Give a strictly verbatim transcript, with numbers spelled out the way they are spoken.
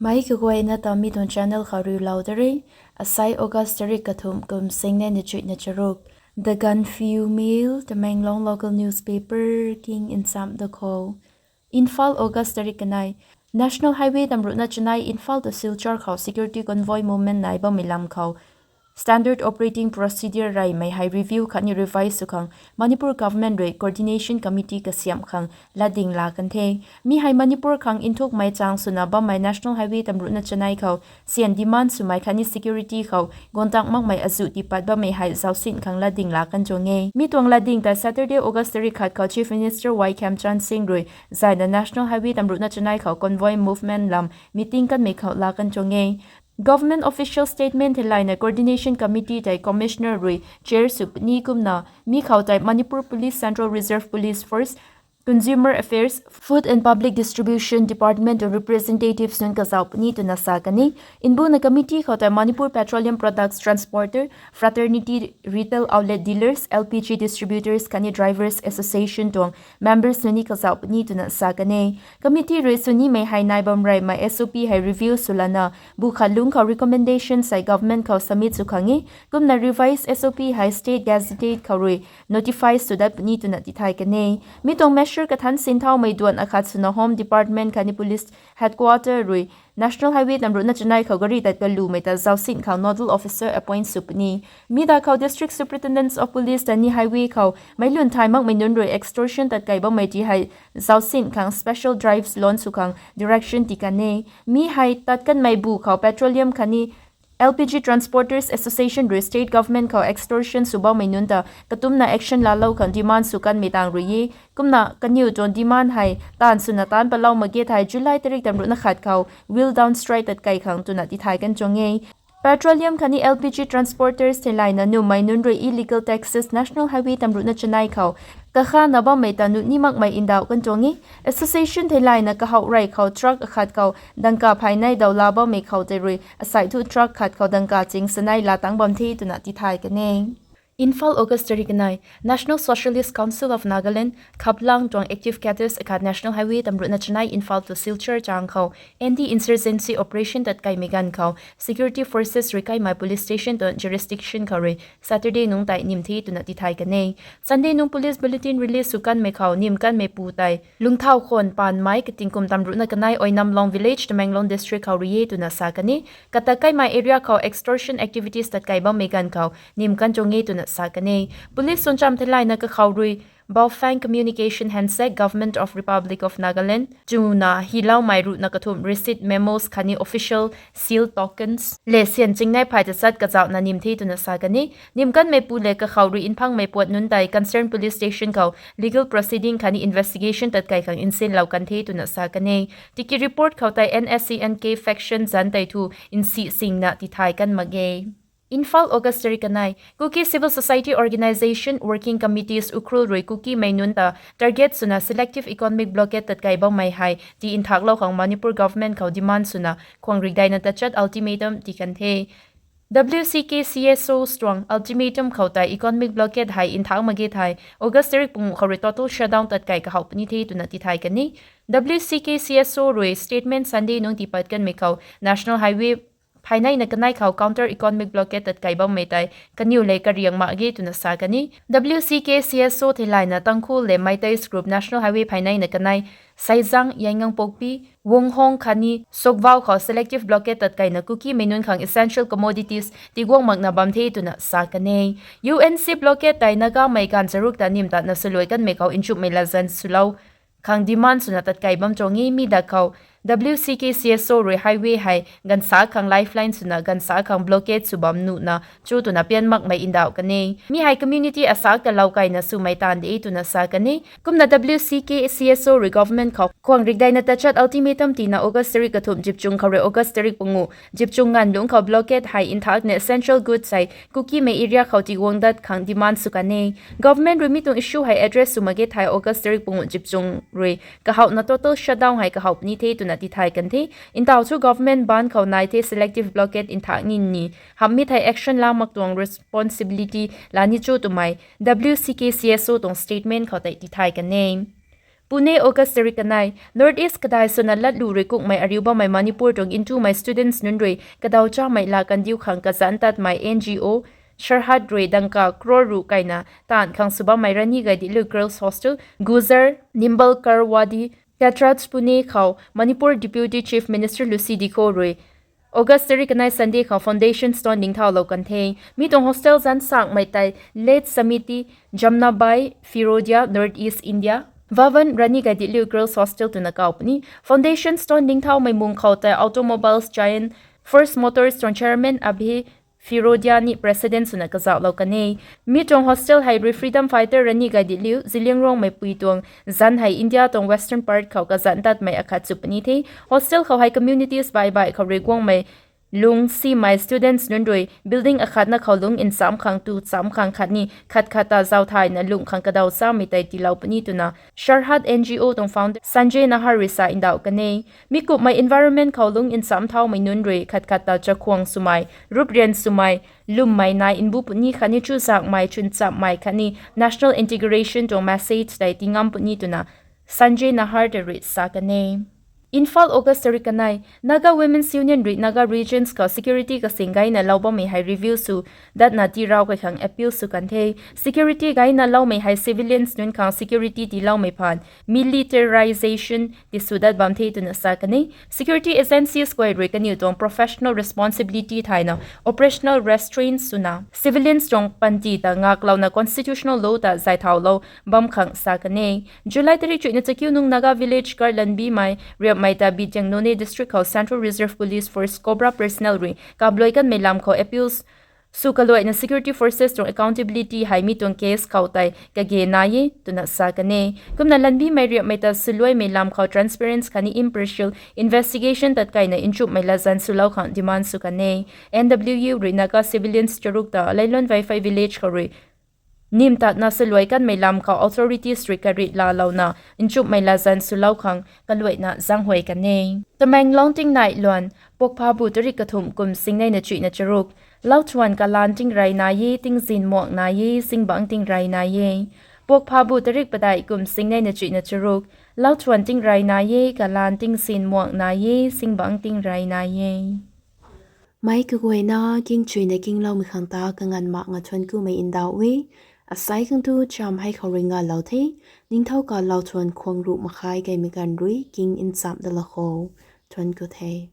Meic kaguayna ta mi tuang channel khou riulou da re. Asai August tarik kathumh kum singnei na chuihna charuk. The Gaanphiu Mail, Tamenglong local newspaper king nchamh da khou. Imphal, August tarik kanei. National Highway tamruhna chanei Imphal to Silchar khou security convoy movement nai bammei lam khou Standard Operating Procedure reymei hei review khatni revise sw khang Manipur Government rui Coordination Committee kasiamh khang latding laa kan the. Mi hei Manipur khang nthukmei chang swna bammei National Highway tamruhna chanei khou syan demand swmei khatni security khou guangtang makmei azuh tiipat bammei hei zaucsin khang latding laa kan tuang e. Mi tuang latding tei Saturday, August tarik khat khou Chief Minister Y Khemchand Singh rui zayna National Highway tamruhna chanei khou convoy movement lam meeting kanmei khou laa kan tuang e. Government official statement theilayna Coordination Committee tei Commissioner rui chair sw puni kumna mi khou tei Manipur Police, Central Reserve Police Force, Consumer Affairs, Food and Public Distribution Department tuang representatives nunc kazauh puni twna sa kan e. Mbuna committee khou tei Manipur Petroleum Products Transporter, Fraternity, Retail Outlet Dealers, L P G Distributors khatni Drivers Association tuang members nunc ni kazauh puni twna sa kan e. Committee rui sw nimei hei nai bam reymei S O P hei review swlana bu khat lungc khou recommendation sei government khou submit sw khang e. Kumna revised S O P hei State Gazette khou rui notify sw dat puni twna tithay kan e. Mi tuang measure kathanc sinthaumei duan akhat swna Home Department khatni Police Headquarter rui National Highway tamruhna chanei khou gari tat kalumei ta zaucsin khang nodal officer appoint sw puni. Mi da khou District Superintendents of Police ta ni highway khou meic lun thay makmei nunc rui extortion tat kei bammei ti hei zaucsin khang special drives launch sw khang direction ti kan e. Mi hei tat kanmei bu khou petroleum khatni L P G Transporters Association rui state government khou extortion sw bammei nunc ta katumna action laalou khang demand sw kanmei tang rui e. Kumna kaniw tuang demand hei taanv swna taanc palou mak ge thei July tarik tamruhna khat khou wheel down strike tat kei khang twna tithay kan tuang e. Petroleum khatni L P G transporters theilayna nuhmei nunc rui illegal taxes National Highway tamruhna chanei khou kakhana bammei ta nuh ni makmei ndauh kan tuang e. Association theilayna kahouh rey khou truck akhat khou dangka pheynei daw laa bammei khou tei rui asei thu truck khat khou dangka ching sanei laa tang bam the twna tithay kan e. Imphal, August tarik kanei. National Socialist Council of Nagaland, Khaplang tuang active cadres akhat National Highway tamruhna chanei Imphal to Silchar chang khou anti-insurgency operation tat keimei ganv khou security forces rui kaimei police station tuang jurisdiction khou rui Saturday nungc tei nim the twna tithay kan e. Sunday nungc police bulletin release sw kanmei khou nim kanmei pu tei lungcthau khwan paanmei kating kum tamruhna kanei Oinamlong village, Tamenglong district khou rui e twna sa kan e. Kata kaimei area khou extortion activities tat kei bammei ganv khou nim kan tuang e twna sa kan e. Police tuang cham theilayna kakhou rui Baofeng Communication Handshake, Government of Republic of Nagaland twna hyloumei ruhna kathumh receipt, memos khatni official seal tokens le syan chingnei phay tachat kazauhna nim the twna sa kan e. Nim kanmei pu le kakhou rui nphangmei puat nunc tei concerned police station khou legal proceeding khatni investigation tat kei khang nsinlou kan the twna sa kan e. Tiki report khou tei N S C N K faction zanc tei thu nsi singna tithay kan mak ge. Imphal, August tarik kanei. Kuki Civil Society Organisation Working Committees, Ukhrul rui Kukimei nunc ta target swna selective economic blockade tat kei bammei hei ti nthaklou khang Manipur government khou demand swna khuang rikdeina tachat ultimatum ti kan the. W C K C S O tuang ultimatum khou tei economic blockade hei nthak mak ge thei August tarik panguh khou rui total shutdown tat kei kahouh puni the twna tithay kan e. W C K C S O rui statement Sunday nungc tiipat kanmei khou National Highway pheyneina kanei khou counter economic blockade tat kei bammei tei kaniw le kariang mak ge twna sa kan e. W C K C S O theilayna Tangkhul le Meiteis group National Highway pheyneina kanei Saizang, Yaingangpokpi, Wonghong khatni Sokvao khou selective blockade tat keina Kukimei nunc khang essential commodities tiguang makna bam the twna sa kan e. U N C blockade tei Nagamei ganv charuk ta nim tatna swluai kanmei khou nchumhmei latzan swlou khang demand swna tat kei bam tuang e. Mi da khou W C K C S O rui highway hei ganvsa khang lifeline swna ganvsa khang blockade sw bam nuhna chu twna pian makmei ndauh kan e. Mi hei community asak ta lou kaina swmei taanv de twna sa kan e. Kumna W C K C S O rui government khou khuang rikdeina tachat ultimatum tina August tarik kathumh zipchung khou rui August tarik panguh zipchung nganv lungc khou blockade hei nthakna essential goods hei Kukimei area khou tiguang dat khang demand sw kan e. Government rui mi tuang issue hei address sw mak ge thei August tarik panguh zipchung rui kahouhna total shutdown hei kahouh puni the twna tithay kan the. Ndauh thu government ban khou nai the selective blockade nthak ni ni hamhmei thei action laa mak tuang responsibility laa ni chu twmei W C K C S O tuang statement khou tei tithay kan e. Pune, August tarik kanei. North East kadai swna latlu rui kukmei ariu bammei Manipur tuang ntumei students nunc rui kadaw chamei la kandiu khang kazanc tatmei N G O Sarhad rui dangka crore ruh kaina taanv khang sw bammei Rani Gaidinliu Girls Hostel, Gujar Nimbalkarwadi, Katraj, Pune khou Manipur Deputy Chief Minister Lucy Dikho rui August tarik kanei Sunday khou foundation stone ningthaulou kan the. Mi tuang hostel zanc sangmei tei Late Samiti Jamnabai, Firodia, North East India, Bhavan, Rani Gaidinliu Girls Hostel twna kaw puni. Foundation stone ningthaumei mung khou tei Automobiles Giant First Motors tuang chairman Abhay Firodia ni president swna kazauhlou kan e. Mi tuang hostel hei rui freedom fighter Rani Gaidinliu, Zeliangrongmei pui tuang zanc hei India tuang western part khou kazanc tatmei akhat sw puni the. Hostel khou hei communities baihbaih khou rui guangmei lung simei students nunc rui building akhatna khou lungc nchamc khang tu chamc khang khatni khat khat ta zauc thayna lungh khang kadaw chamei tei tiilou puni twna Sarhad N G O tuang founder Sanjay Nahar rui sa ndauh kan e. Mi kumhmei environment khou lungc nchamc thaumei nunc rui khat khat ta chakhwang swmei, ruprian swmei, lwmmei nai mbu puni khatni chuzaenghmei, chwnchamhmei khatni national integration tuang message tei tii ngam puni twna Sanjay Nahar ta rui sa kan e. Imphal, August tarik kanei. Naga Women's Union rui Naga regions khou security kasing gayna lou bammei hei review sw datna tii rau kai khang appeal sw kan the. Security gayna loumei hei civilians nunc khang security tiiloumei phaan militarization tisw dat bam the twna sa kan e. Security agencies guay rui kaniw tuang professional responsibility thayna operational restraint swna civilians tuang panty ta ngaklouna constitutional law ta zay thaulou bam khang sa kan e. July tarik chuihna chakiu nung Naga village kar Lanbimei riapmei ta Bidyang, Noney district khou Central Reserve Police Force Cobra personnel rui kabluai kanmei lam khou appeals sw kaluaina security forces tuang accountability hei mi tuang case khou tei kage nai e twna sa kan e. Kumna Lanbimei riapmei ta swluaimei lam khou transparent khatni impartial investigation tatkaina nchumhmei latzan swlou khang demand sw kan e. N W U rui Naga civilians charuk ta Leilon Vaiphei village khou rui nim tatna swluai kanmei lam khou authorities rui karit laalouna nchumhmei latzan swlou khang kaluaina zaenghuay kan e. Tamenglong tingnai luan. Pokphabu tarik kathumh kum singneina chuihna charuk. Lauthuan kalaan tingrey nai e, tingzin muang nai e, zingbangc tingrey nai e. Pokphabu tarik padeih kum singneina chuihna charuk. Lauthuan tingrey nai e, kalaan tingzin muang nai e, zingbangc tingrey nai e. Meic kaguayna kingchuina kingloumei khang ta kanganv mak nga thuanc kumei ndauh e. Asei khang tu cham hei khou rui ngalou the. Ningthau ka lauthuan khwang ruh makhai kaimei ganv rui king nchamh dalou khou thuanc ku the.